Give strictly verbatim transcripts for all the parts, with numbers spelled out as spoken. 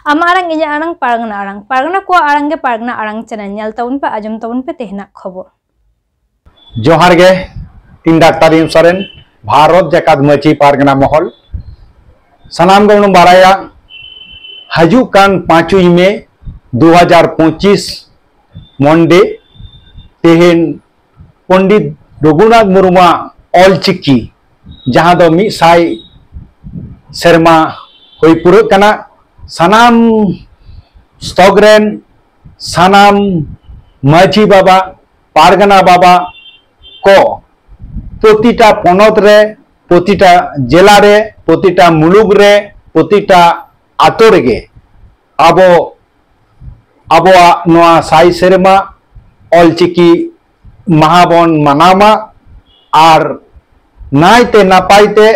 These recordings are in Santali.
ᱟᱢᱟᱜ ᱟᱲᱟᱝ, ᱤᱧᱟᱹᱜ ᱟᱲᱟᱝ, ᱯᱟᱨᱜᱟᱱᱟ ᱟᱲᱟᱝ᱾ ᱯᱟᱨᱜᱟᱱᱟ ᱠᱚᱣᱟᱜ ᱟᱲᱟᱝ ᱜᱮ ᱯᱟᱨᱜᱟᱱᱟ ᱟᱲᱟᱝ ᱪᱮᱱᱮᱞ᱾ ᱧᱮᱞ ᱛᱟᱵᱚᱱ ᱯᱮ, ᱟᱸᱡᱚᱢ ᱛᱟᱵᱚᱱ ᱯᱮ ᱛᱮᱦᱮᱧᱟᱜ ᱠᱷᱚᱵᱚᱨ᱾ ᱡᱚᱦᱟᱨ ᱜᱮ, ᱤᱧ ᱰᱟᱠᱛᱟᱨ ᱮᱢ ᱥᱚᱨᱮᱱ, ᱵᱷᱟᱨᱚᱛ ᱡᱟᱠᱟᱛ ᱢᱟᱹᱡᱷᱤ ᱯᱟᱨᱜᱟᱱᱟ ᱢᱚᱦᱚᱞ᱾ ᱥᱟᱱᱟᱢ ᱜᱮᱵᱚᱱ ᱵᱟᱲᱟᱭᱟ, ᱦᱤᱡᱩᱜ ᱠᱟᱱ ᱯᱟᱸᱪᱚᱭ ᱢᱮ ᱫᱩ ᱦᱟᱡᱟᱨ ᱯᱚᱸᱪᱤᱥ, ᱢᱚᱱᱰᱮ, ᱛᱮᱦᱮᱧ ᱯᱚᱱᱰᱤᱛ ᱨᱚᱜᱷᱩᱱᱟᱛᱷ ᱢᱩᱨᱢᱩᱣᱟᱜ ᱚᱞ ᱪᱤᱠᱤ, ᱡᱟᱦᱟᱸ ᱫᱚ ᱢᱤᱫ ᱥᱟᱭ ᱥᱮᱨᱢᱟ ᱦᱩᱭ ᱯᱩᱨᱟᱹᱜ ᱠᱟᱱᱟ᱾ ᱥᱟᱱᱟᱢ ᱥᱛᱚᱠ ᱨᱮᱱ, ᱥᱟᱱᱟᱢ ᱢᱟᱹᱡᱷᱤ ᱵᱟᱵᱟ, ᱯᱟᱨᱜᱟᱱᱟ ᱵᱟᱵᱟ ᱠᱚ ᱯᱨᱚᱛᱤᱴᱟ ᱯᱚᱱᱚᱛ ᱨᱮ, ᱯᱨᱚᱛᱤᱴᱟ ᱡᱮᱞᱟ ᱨᱮ, ᱯᱨᱚᱛᱤᱴᱟ ᱢᱩᱞᱩᱠ ᱨᱮ, ᱯᱨᱚᱛᱤᱴᱟ ᱟᱛᱳ ᱨᱮᱜᱮ ᱟᱵᱚ ᱟᱵᱚᱣᱟᱜ ᱱᱚᱣᱟ ᱥᱟᱭ ᱥᱮᱨᱢᱟ ᱚᱞᱪᱤᱠᱤ ᱢᱟᱦᱟ ᱵᱚᱱ ᱢᱟᱱᱟᱣ ᱢᱟ ᱟᱨ ᱱᱟᱭᱛᱮ ᱱᱟᱯᱟᱭ ᱛᱮ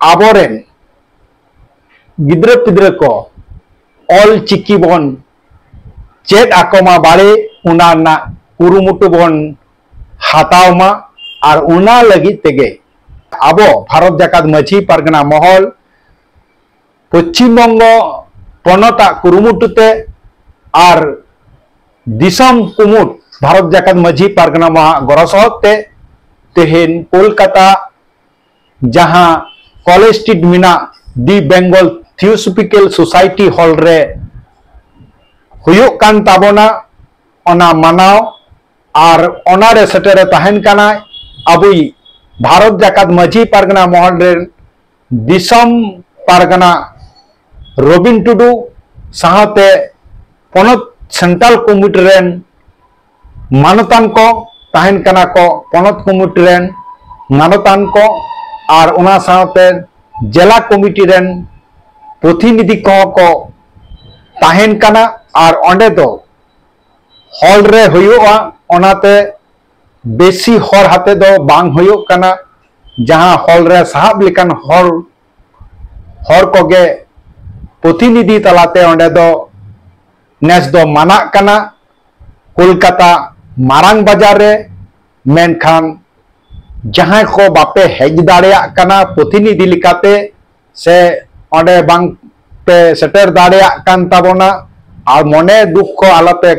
ᱟᱵᱚᱨᱮᱱ ᱜᱤᱫᱽᱨᱟᱹ ᱯᱤᱫᱽᱨᱟᱹ ᱠᱚ ᱚᱞ ᱪᱤᱠᱤ ᱵᱚᱱ ᱪᱮᱫ ᱟᱠᱚ ᱢᱟ ᱵᱟᱲᱮ, ᱚᱱᱟ ᱨᱮᱱᱟᱜ ᱠᱩᱨᱩᱢᱩᱴᱩ ᱵᱚᱱ ᱦᱟᱛᱟᱣ ᱢᱟ᱾ ᱟᱨ ᱚᱱᱟ ᱞᱟᱹᱜᱤᱫ ᱛᱮᱜᱮ ᱟᱵᱚ ᱵᱷᱟᱨᱚᱛ ᱡᱟᱠᱟᱛ ᱢᱟᱹᱡᱷᱤ ᱯᱟᱨᱜᱟᱱᱟ ᱢᱚᱦᱚᱞ ᱯᱚᱪᱷᱤᱢ ᱵᱚᱝᱜᱚ ᱯᱚᱱᱚᱛᱟᱜ ᱠᱩᱨᱩᱢᱩᱴᱩ ᱛᱮ ᱟᱨ ᱫᱤᱥᱚᱢ ᱠᱩᱢᱩᱴ ᱵᱷᱟᱨᱚᱛ ᱡᱟᱠᱟᱛ ᱢᱟᱹᱡᱷᱤ ᱯᱟᱨᱜᱟᱱᱟ ᱢᱚᱦᱚᱞᱟᱜ ᱜᱚᱲᱚ ᱥᱚᱦᱚᱫ ᱛᱮ ᱛᱮᱦᱮᱧ ᱠᱳᱞᱠᱟᱛᱟ ᱡᱟᱦᱟᱸ ᱠᱚᱞᱮᱡᱽ ᱥᱴᱨᱤᱴ ᱢᱮᱱᱟᱜ The Bengal Theosophical Society hall ᱨᱮ ᱦᱩᱭᱩᱜ ᱠᱟᱱ ᱛᱟᱵᱚᱱᱟ ᱚᱱᱟ ᱢᱟᱱᱟᱣ᱾ ᱟᱨ ᱚᱱᱟᱨᱮ ᱥᱮᱴᱮᱨᱮ ᱛᱟᱦᱮᱱ ᱠᱟᱱᱟᱭ ᱟᱵᱚᱭᱤᱡ ᱵᱷᱟᱨᱚᱛ ᱡᱟᱠᱟᱛ ᱢᱟᱹᱡᱷᱤ ᱯᱟᱨᱜᱟᱱᱟ ᱢᱚᱦᱚᱞ ᱨᱮᱱ ᱫᱤᱥᱚᱢ ᱯᱟᱨᱜᱟᱱᱟ ᱨᱚᱵᱤᱱ ᱴᱩᱰᱩ, ᱥᱟᱶᱛᱮ ᱯᱚᱱᱚᱛ ᱥᱮᱱᱴᱨᱟᱞ ᱠᱚᱢᱤᱴᱤ ᱨᱮᱱ ᱢᱟᱱᱚᱛᱟᱱ ᱠᱚ ᱛᱟᱦᱮᱱ ᱠᱟᱱᱟ ᱠᱚ, ᱯᱚᱱᱚᱛ ᱠᱚᱢᱤᱴᱤ ᱨᱮᱱ ᱢᱟᱱᱚᱛᱟᱱ ᱠᱚ, ᱟᱨ ᱚᱱᱟ ᱥᱟᱶᱛᱮ ᱡᱮᱞᱟ ᱠᱚᱢᱤᱴᱤ ᱨᱮᱱ ᱯᱨᱚᱛᱤᱱᱤᱫᱷᱤ ᱠᱚᱦᱚᱸ ᱠᱚ ᱛᱟᱦᱮᱱ ᱠᱟᱱᱟ᱾ ᱟᱨ ᱚᱸᱰᱮ ᱫᱚ ᱦᱚᱞ ᱨᱮ ᱦᱩᱭᱩᱜᱼᱟ, ᱚᱱᱟᱛᱮ ᱵᱮᱥᱤ ᱦᱚᱲ ᱦᱟᱛᱮ ᱫᱚ ᱵᱟᱝ ᱦᱩᱭᱩᱜ ᱠᱟᱱᱟ᱾ ᱡᱟᱦᱟᱸ ᱦᱚᱞ ᱨᱮ ᱥᱟᱦᱟᱵ ᱞᱮᱠᱟᱱ ᱦᱚᱲ, ᱦᱚᱲ ᱠᱚᱜᱮ ᱯᱨᱚᱛᱤᱱᱤᱫᱷᱤ ᱛᱟᱞᱟᱛᱮ ᱚᱸᱰᱮ ᱫᱚ ᱱᱮᱥ ᱫᱚ ᱢᱟᱱᱟᱜ ᱠᱟᱱᱟ᱾ ᱠᱳᱞᱠᱟᱛᱟ ᱢᱟᱨᱟᱝ ᱵᱟᱡᱟᱨ ᱨᱮ, ᱢᱮᱱᱠᱷᱟᱱ ᱡᱟᱦᱟᱸᱭ ᱠᱚ ᱵᱟᱯᱮ ᱦᱮᱡ ᱫᱟᱲᱮᱭᱟᱜ ᱠᱟᱱᱟ ᱯᱨᱚᱛᱤᱱᱤᱫᱷᱤ ᱞᱮᱠᱟᱛᱮ, ᱥᱮ ᱚᱸᱰᱮ ᱵᱟᱝ ᱯᱮ ᱥᱮᱴᱮᱨ ᱫᱟᱲᱮᱭᱟᱜ ᱠᱟᱱ ᱛᱟᱵᱚᱱᱟ᱾ ᱟᱨ ᱢᱚᱱᱮ ᱫᱩᱠ ᱠᱚ ᱟᱞᱚᱯᱮ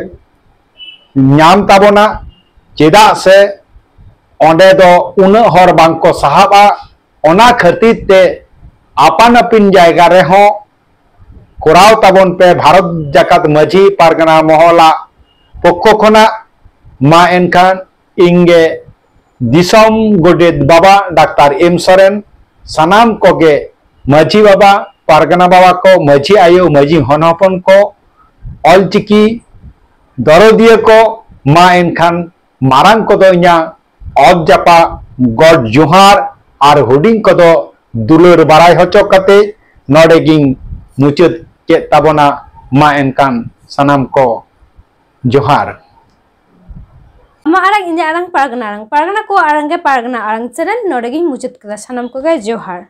ᱧᱟᱢ ᱛᱟᱵᱚᱱᱟ, ᱪᱮᱫᱟᱜ ᱥᱮ ᱚᱸᱰᱮ ᱫᱚ ᱩᱱᱟᱹᱜ ᱦᱚᱲ ᱵᱟᱝ ᱠᱚ ᱥᱟᱦᱟᱵᱼᱟ᱾ ᱚᱱᱟ ᱠᱷᱟᱹᱛᱤᱨ ᱛᱮ ᱟᱯᱟᱱ ᱟᱹᱯᱤᱱ ᱡᱟᱭᱜᱟ ᱨᱮᱦᱚᱸ ᱠᱚᱨᱟᱣ ᱛᱟᱵᱚᱱ ᱯᱮ᱾ ᱵᱷᱟᱨᱚᱛ ᱡᱟᱠᱟᱛ ᱢᱟᱹᱡᱷᱤ ᱯᱟᱨᱜᱟᱱᱟ ᱢᱚᱦᱚᱞᱟᱜ ᱯᱚᱠᱠᱷᱚ ᱠᱷᱚᱱᱟᱜ ᱢᱟ ᱮᱱᱠᱷᱟᱱ ᱤᱧ ᱜᱮ ᱫᱤᱥᱚᱢ ᱜᱚᱰᱮᱛ ᱵᱟᱵᱟ ᱰᱟᱠᱛᱟᱨ ᱮᱢ ᱥᱚᱨᱮᱱ, ᱥᱟᱱᱟᱢ ᱠᱚᱜᱮ ᱢᱟᱹᱡᱷᱤ ᱵᱟᱵᱟ, ᱯᱟᱨᱜᱟᱱᱟ ᱵᱟᱵᱟ ᱠᱚ, ᱢᱟᱹᱡᱷᱤ ᱟᱭᱳ, ᱢᱟᱹᱡᱷᱤ ᱦᱚᱱ ᱦᱚᱯᱚᱱ ᱠᱚ, ᱚᱞᱪᱤᱠᱤ ᱫᱚᱨᱚᱫᱤᱭᱟᱹ ᱠᱚ, ᱢᱟ ᱮᱱᱠᱷᱟᱱ ᱢᱟᱨᱟᱝ ᱠᱚᱫᱚ ᱤᱧᱟᱹᱜ ᱚᱛ ᱡᱟᱯᱟᱜ ᱜᱚᱰ ᱡᱚᱦᱟᱨ ᱟᱨ ᱦᱩᱰᱤᱧ ᱠᱚᱫᱚ ᱫᱩᱞᱟᱹᱲ ᱵᱟᱲᱟᱭ ᱦᱚᱪᱚ ᱠᱟᱛᱮ ᱱᱚᱰᱮ ᱜᱤᱧ ᱢᱩᱪᱟᱹᱫ ᱠᱮᱫ ᱛᱟᱵᱚᱱᱟ᱾ ᱢᱟ ᱮᱱᱠᱷᱟᱱ ᱥᱟᱱᱟᱢ ᱠᱚ ᱡᱚᱦᱟᱨ᱾ ᱟᱢᱟᱜ ᱟᱲᱟᱝ ᱤᱧᱟᱹᱜ ᱟᱲᱟᱝ ᱯᱟᱨᱜᱟᱱᱟ ᱟᱲᱟᱝ ᱯᱟᱨᱜᱟᱱᱟ ᱠᱚ ᱟᱲᱟᱝ ᱜᱮ ᱯᱟᱨᱜᱟᱱᱟ ᱟᱲᱟᱝ ᱪᱮᱱᱮᱞ ᱱᱚᱰᱮ ᱜᱤᱧ ᱢᱩᱪᱟᱹᱫ ᱠᱮᱫᱟ᱾ ᱥᱟᱱᱟᱢ ᱠᱚᱜᱮ ᱡᱚᱦᱟᱨ᱾